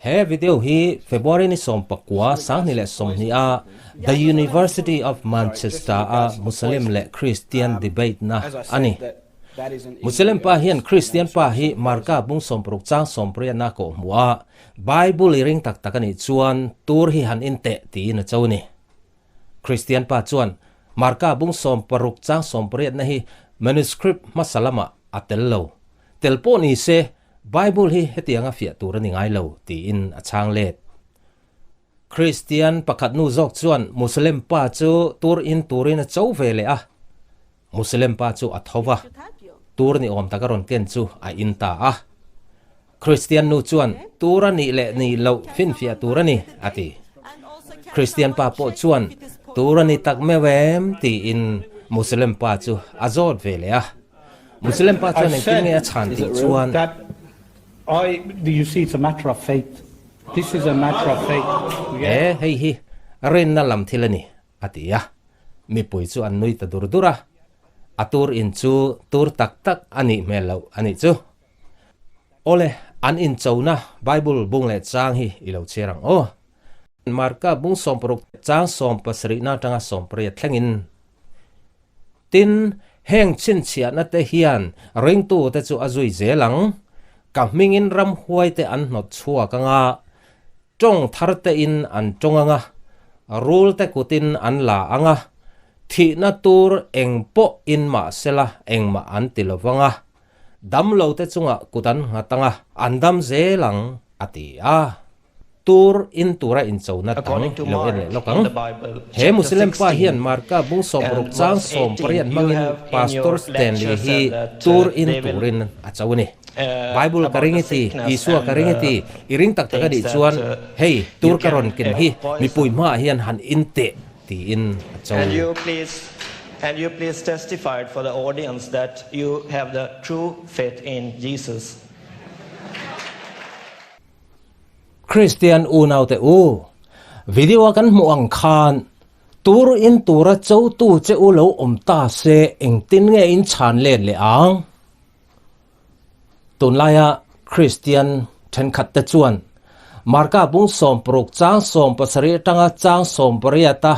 He video hi February ni 19 20 a The University of Manchester a Muslim leh Christian debate na ani. Muslim pa hian Christian pa hi Marka bung 60 chang 80 na ko hmu a Bible i ring tak tak ani chuan tur hi han in teh tiin a cho ni. Christian pa chuan Marka bung 60 chang 80 na hi manuscript hmasalama a tel lo. Tel pawh ni se Bible hi hetianga fiah tur a ni ngai lo, tiin a chhang let. Kristian pakhat nu zawk chuan Muslim pa chu tur in turin a cho ve leh a. Muslim pa chu a tho va, tur ni awm taka rawn ken chu a in ta a. Kristian nu chuan tur a nih leh nih loh finfiah tur a ni, a ti. Kristian pa pawh chuan tur a ni tak meuh em tiin Muslim pa chu a zawt ve leh a. Muslim pa chuan engtin nge a chhan tih chuan. He hei hi rinna lam thil a ni, a ti a. Mipui chu an nui ta dur dur a. A tur in chu tur tak tak a nih hmel loh a nih chu. Awle, an inchona Bible bung leh chang hi i lo chhiar ang aw. Marka bung 60 chang 70 atanga 80 thlengin. Tin, heng chhinchhiahna te hian ringtute chu a zui zel ang. Ka hmingin ramhuaite an hnawt chhuak ang a, tawng thartein an tawng ang a, rulte kutin an la ang a, thihna tur eng pawh in mah sela engmah an ti lo vang a, damlote chungah kut an nghat ang a, an dam zel ang, a ti a. Tur in tura inchona dang According to i lo en Mark leh lawk in ang. the Bible, He chapter Muslim pa 16 hian Marka bung and 60 chang verse 18, 80 you hmangin have in Pastor your Stanley lecture hi said that tur in they will turin a cho a ni. Bible ka about ring the i ti, sickness Isua ka and ring i ti, i ring tak tak a things nih that chuan hei you tur ka can rawn ken hi mipui poison. hmaah hian han in teh tiin a cho. And you please and you please testified for the audience that you have the true faith in Jesus. Kristian unaute u, video a kan hmuh ang khan tur in tura chotu che u lo awm ta se engtin nge in chhan let leh ang? Tunlaia Kristian thenkhat te chuan Marka bung 60 chang 70 atanga chang 80 a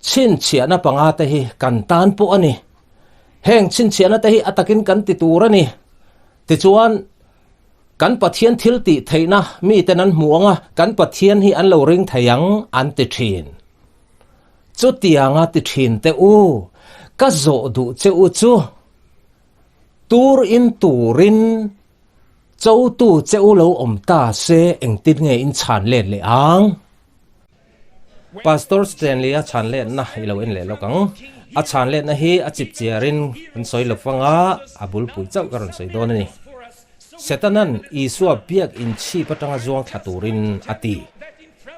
chhinchhiahna panga te hi kan tan pawh a ni. Heng chhinchhiahna te hi a takin kan ti tur a ni. Tichuan, Kan Pathian thil tih theihna miten an hmu ang a, kan Pathian hi an lo ring thei ang, an ti thin. Chutianga ti thin teh u, ka zawh duh che u chu, tur in turin chotu che u lo awm ta se engtin nge in chhan let leh ang? Pastor Stanley a chhan letna i lo en leh lawk ang. A chhan letna hi a chip chiarin kan sawi lo fang a, a bulpui chauh ka rawn sawi dawn a ni. Setanan Isua biak inchhip atanga zuang thla turin a ti.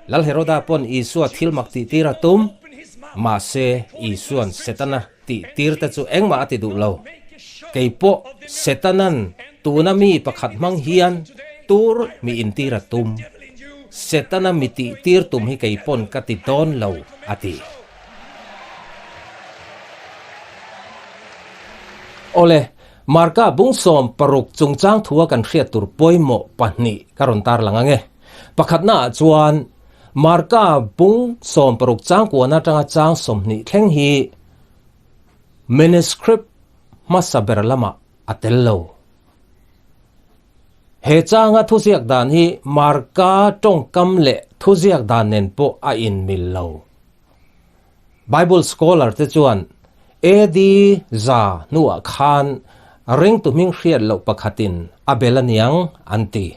Lal Heroda pawn Isua thil mak tih tir a tum, mahse Isuan Setana tih tir te chu engmah a ti duh lo. Kei pawh Setanan tuna mi pakhat hmang hian tur mi intir a tum. Setana mi tih tir tum hi kei pawn ka ti dawn lo, a ti. Awle, Marka bung 60 chungchang thua kan hriat tur pawimawh pahnih ka rawn tarlang ang e. Pakhatnaah chuan, Marka bung 60 chang kuan atanga chang 20 thleng hi manuscript hmasa ber lamah a tel lo. He changa thuziak dan hi Marka tawngkam leh thuziak dan nen pawh a inmil lo. Bible scholar te chuan AD za hnuah khan ringtu hming hriat loh pakhatin a bel aniang an ti.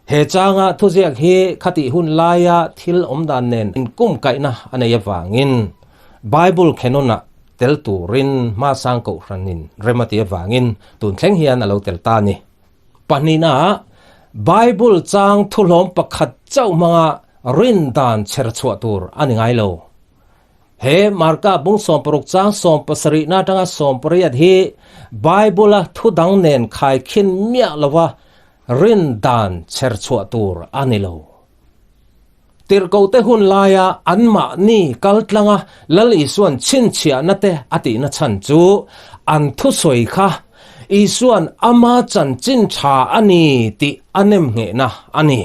He changa thuziak hi khatih hun laia thil awm dan nen inkumkaihna a nei avangin Bible canon-ah tel turin hmasang kohhranin rem a ti avangin tun thleng hian a lo tel ta a ni. Pahnihnaah, Bible chang thuhlawm pakhat chauh hmanga rin dan chher chhuah tur a ni ngai lo. He Marka bung 60 chang 70 na atanga 80 hi Bible-a thu dang nen khaikhin miah lova rin dan chher chhuah tur a ni lo. Tirhkohte hun laia anmahni kal tlanga Lal Isuan chhinchhiahna te a tihna chhan chu an thusawi kha Isuan ama chanchin tha a ni tih a nemnghehna a ni.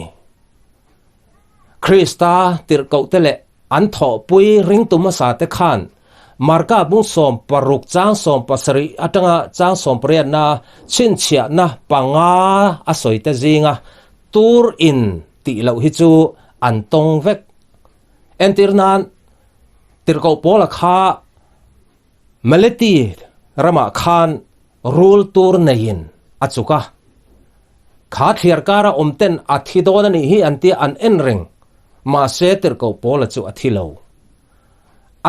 Krista tirhkohte leh an thawhpui ringtu hmasate khan Marka bung 16 chang 17 atanga chang 18na chhinchhiahna panga a sawite zinga tur in tih loh hi chu an tawng vek. Entir nan tirhkoh Paula kha Maleti ramah khan rul tur neiin a chuk a. Kha thliar kara awm ten a thi dawn a nih hi an tia an en reng. Mahse tirhkoh Paula chu a thi lo.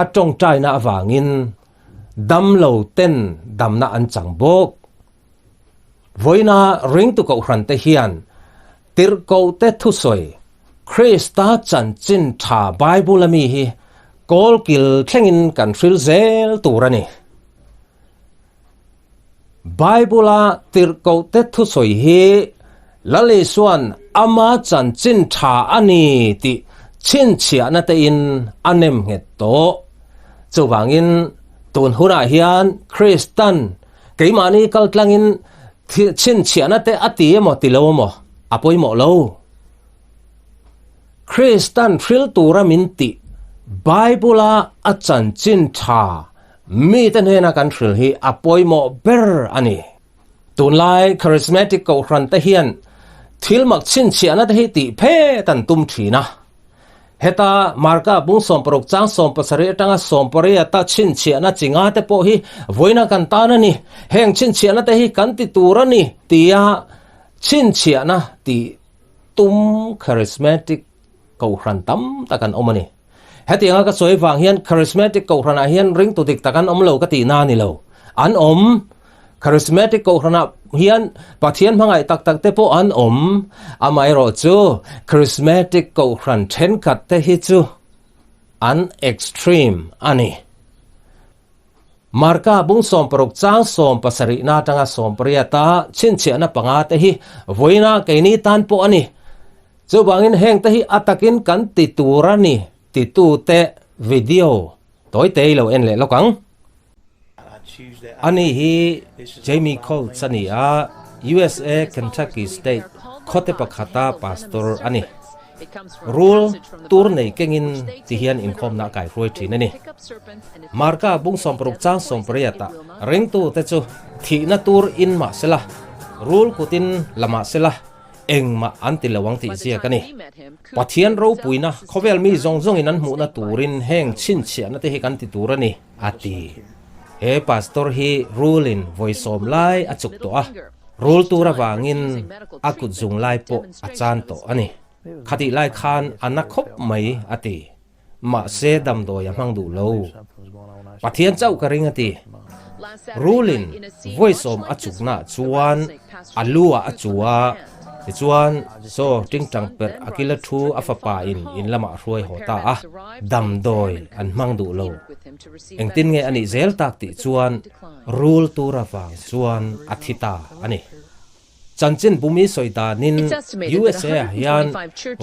A tawngtaina avangin damlo ten damna an chang bawk. Vawiina ringtu kohhran te hian tirhkoh te thusawi Krista chanchin tha Bible a mi hi kawlkil thlengin kan hril zel tur a ni. Bible a tirhkoh te thusawi hi Lal Isuan ama chanchin tha a ni tih chhinchhiahna tein a nem nghet tawh. Chuvangin tun hunah hian Kristan Keimahni kal tlangin chhinchhiahna te a ti emaw ti lo emaw a pawimawh lo. Kristan hril tura min tih Bible-a a chanchin tha mite hnena kan hril hi a pawimawh ber a ni. Tunlai Charismatic Kohhran te hian thil mak chhinchhiahna te hi tih phet an tum thin a. Heta Marka bung 16 chang 17 atanga 18 a chhinchhiahna chi nga te pawh hi vawiina kan tan a ni. Heng chhinchhiahna te hi kan ti tur a ni tia chhinchhiahna tih tum charismatic kohhran tam tak an awm a ni. Hetianga ka sawi vang hian charismatic kohhranah hian ringtu dik tak an awm lo ka tihna a ni lo. An awm. Charismatic kohhranah hian Pathian hmangaih tak tak te pawh an awm. Amaherawh chu Charismatic kohhran thenkhat te hi chu an extreme a ni. Marka bung 16 chang 17 na atanga 18 a chhinchhiahna panga te hi vawiina keini tan pawh a ni. Chuvangin heng te hi a takin kan ti tur a ni titute video tawi te i lo en leh lawk ang. Ani hi Jamie Coates a ni a, USA Kentucky State khawte pakhata pastor a ni. Rul tur nei kengin ti hian inkhawmna a kaihruai thin a ni. Marka bung 16 chang 18 ah ringtute chu thihna tur in mah sela, rul kutin la mah sela, Engmah an ti lo ang tih ziak a ni. Pathian ropuina khawvel mi zawng zawngin an hmuhna turin heng chhinchhiahna te hi kan ti tur a ni, a ti. He pastor hi rulin vawi sawm lai a chuk tawh a, rul tur avangin a kut zung lai pawh a chan tawh a ni. Khatih lai khan a na khawp mai, a ti. Mahse damdawi a hmang duh lo. Pathian chauh ka ring a ti. Rulin vawi sawm a chuknaah chuan a lu ah a chu a, tichuan saw tingtang perh a kila thu a fapa in in lamah a hruai haw ta a, damdawi an hmang duh lo. Engtin nge a nih zel tak tih chuan rul tur avang chuan a thi ta a ni. Chanchin bumi sawi danin USA ah hian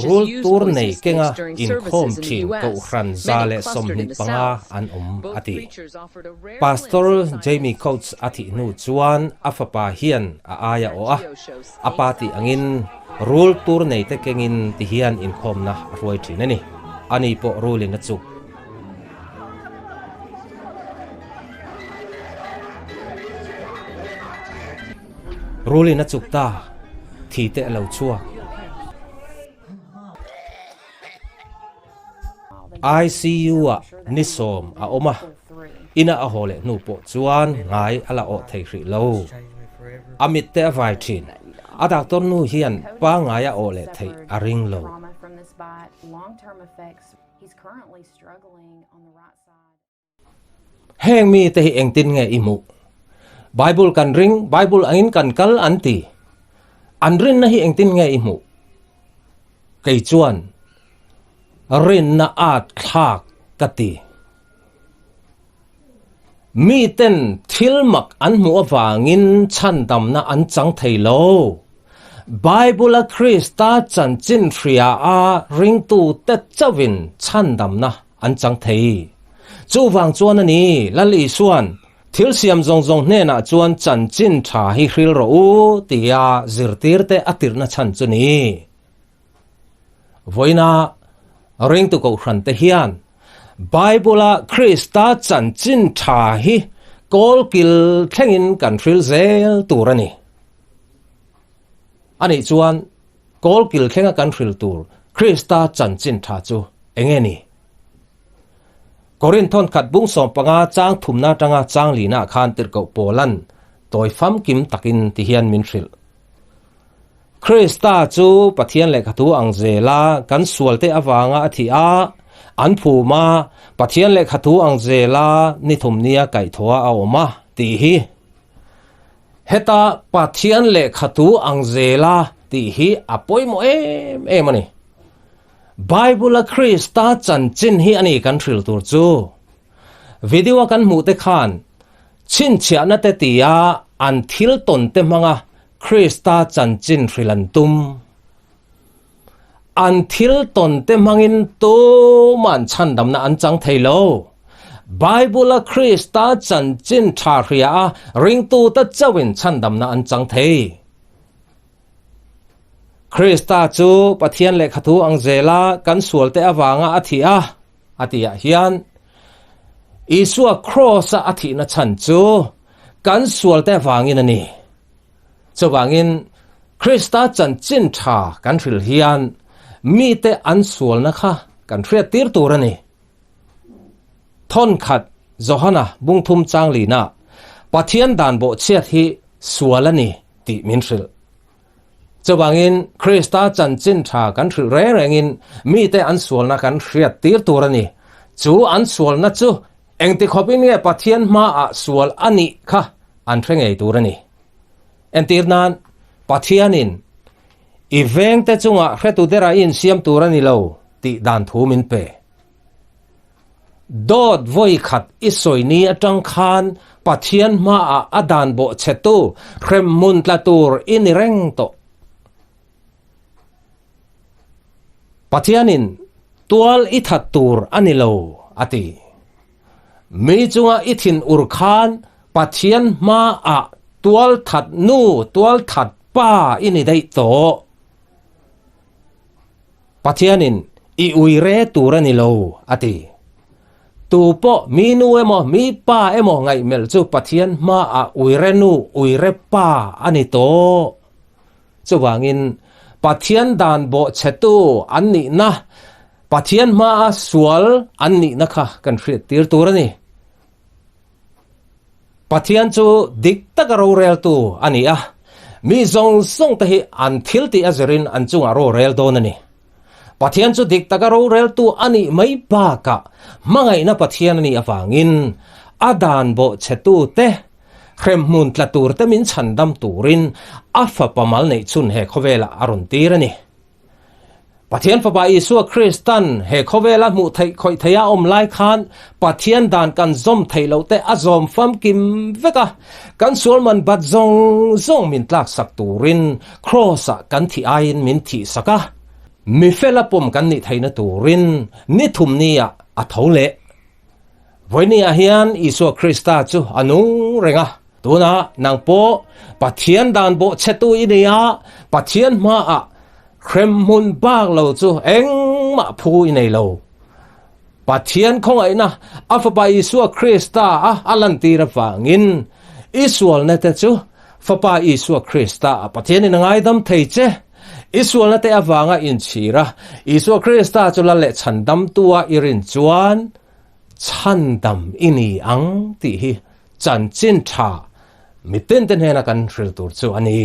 rul tur nei kenga inkhawm thin Kohhran 125 an awm a ti. Pastor Jamie Coates a thih hnu chuan a fapa hian a aia awh a, a pa tih angin rul tur nei te kengin ti hian inkhawmna a hruai thin a ni. Ani pawh rulin a chuk. Rulin a chuk ta, thi te a lo chhuak. ICU ah ni sawm a awm a, ina a haw leh hnu pawh chuan ngai a la awh thei hrih lo. A mit te a vai thin. A doctor nu hian pangngai a awh leh theih a ring lo. Heng mite hi engtin nge i hmuh? Bible kan ring, Bible angin kan kal an ti. An rinna hi engtin nge i hmuh? Kei chuan rinna at thlak ka ti. Miten thil mak an hmuh avangin chhandamna an chang thei lo. Bible-a Krista chanchin hria a ringtute chauhin chhandamna an chang thei. Chuvang chuan a ni, Lal Isua'n, Thil siam zawng zawng hnenah chuan chanchin tha hi hril rawh u, tia zirtirte a tirhna chhan chu ni. Vawiina. Ringtu Kohhrante hian Bible-a Krista chanchin tha hi kawlkil thlengin kan hril zel tur a ni. Anih chuan kawlkil thlenga kan hril tur Krista chanchin tha chu eng nge ni? Korinth thawnkhat bung 15 chang thumna atanga chang lina khan tirhkoh Paulan tawi famkim takin ti hian min hrilh. Krista chu Pathian lehkhathu ang zela kan sualte avanga a thih a, an phum a, Pathian lehkhathu ang zela ni thumnia kaihthawha a awm a, tih hi. Heta Pathian lehkhathu ang zela tih hi a pawimawh em em a ni. Bible-a Krista chanchin hi a ni kan hrilh tur chu. Video-a kan hmuh te khan chhinchhiahna te tia an thil tawn te hmanga Krista chanchin hrilh an tum. An thil tawn te hmangin tuman chhandamna an chang thei lo. Bible-a Krista chanchin tha hria a ringtute chauhin chhandamna an chang thei. Krista chu Pathian lehkhathu ang zela kan sualte avanga a thih a, a tihah hian Isua Kraws-a a thihna chhan chu kan sualte avangin a ni. Chuvangin Krista chanchin tha kan hrilh hian mite an sualna kha kan hriattir tur a ni. Thawnkhat Johana bungthum changlina Pathian dan bawhchhiat hi sual a ni tih min hrilh. Chuvangin Krista chanchin tha kan hrilh reng rengin mite an sualna kan hriattir tur a ni. Chu an sualna chu engti khawpin nge Pathian hmaah sual a nih kha an hre ngei tur a ni. Entir nan, Pathianin i vengte chungah hretu dera i insiam tur a ni lo tih dan thu min pe. Dawt vawi khat i sawi ni atang khan Pathian hmaah a dan bawh chhetu hremhmun tla tur i ni reng tawh. Pathianin tual i that tur a ni lo a ti. Mi chunga i thin ur khan Pathian hmaah tual that nu tual that pa i ni daih tawh. Pathianin i ui re tur a ni lo, a ti. Tu pawh mi nu emaw mi pa emaw ngaihmelh chu Pathian hmaah ui re nu ui re pa a ni tawh. Chuvangin Pathian dan bawhchhetu an nihna, Pathian hmaa sual an nihna kha kan hriattir tur a ni. Pathian chu dik taka roreltu a ni a, mi zawng zawng te hi an thil tih a zirin an chungah rorel dawn a ni. Pathian chu dik taka roreltu a nih mai bakah hmangaihna Pathian a nih avangin a dan bawhchhetu te, hremhmun tla tur te min chhandam turin a fapa mal neih chhun he khawvelah a rawn tir a ni. Pathian Fapa Isua Kristan he khawvela hmuh theih khawih theih a awm lai khan Pathian dan kan zawm theih loh te a zawm famkim vek a, kan sual man bat zawng zawng min tlak sak turin Kraws-ah kan thih aiin min thih sak a, mi fela pawm kan nih theihna turin ni thum niah a tho leh. Vawinia hian Isua Krista chu a nung reng a, tunah nang pawh Pathian dan bawh chhetu i nei a, Pathian hmaah hremhmun bak lo chu engmah phu i nei lo. Pathian khawngaihna a Fapa Isua Krista a a lantir avangin i sualna te chu Fapa Isua Krista a Pathianin a ngaidam thei che. I sualna te avanga inchhir a, Isua Krista chu lal leh chhandamtua i rin chuan chhandam i ni ang tih hi chanchin tha mitin te hnena kan hril tur chu a ni.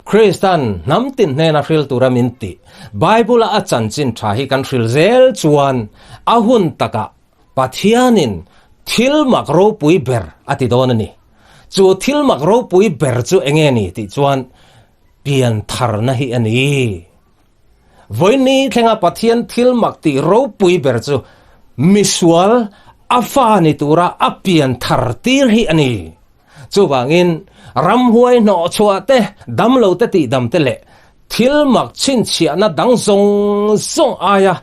Kristan hnam tin hnena hril tura min tih Bible-a a chanchin tha hi kan hril zel chuan a hun takah Pathianin thil mak ropui ber a ti dawn a ni. Chu thil mak ropui ber chu enge ni tih chuan pian tharna hi a ni. Vawiini thlenga Pathian thil mak tih ropui ber chu misual a fa ni tura a pian thar tir hi a ni. Chuvangin ramhuai hnawh chhuah te, damlo te tihdam te leh thil mak chhinchhiahna dang zawng zawng aia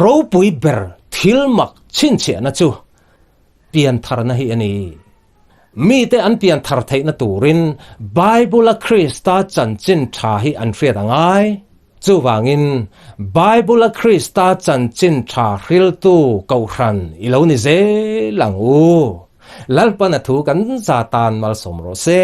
ropui ber thil mak chhinchhiahna chu pian tharna hi a ni. Mite an pian thar theihna turin Bible-a Krista chanchin tha hi an hriat a ngai. Chuvangin, Bible-a Krista chanchin tha hriltu Kohhran i lo ni zel ang u. Lalpan a thu kan za tan malsawm rawh se.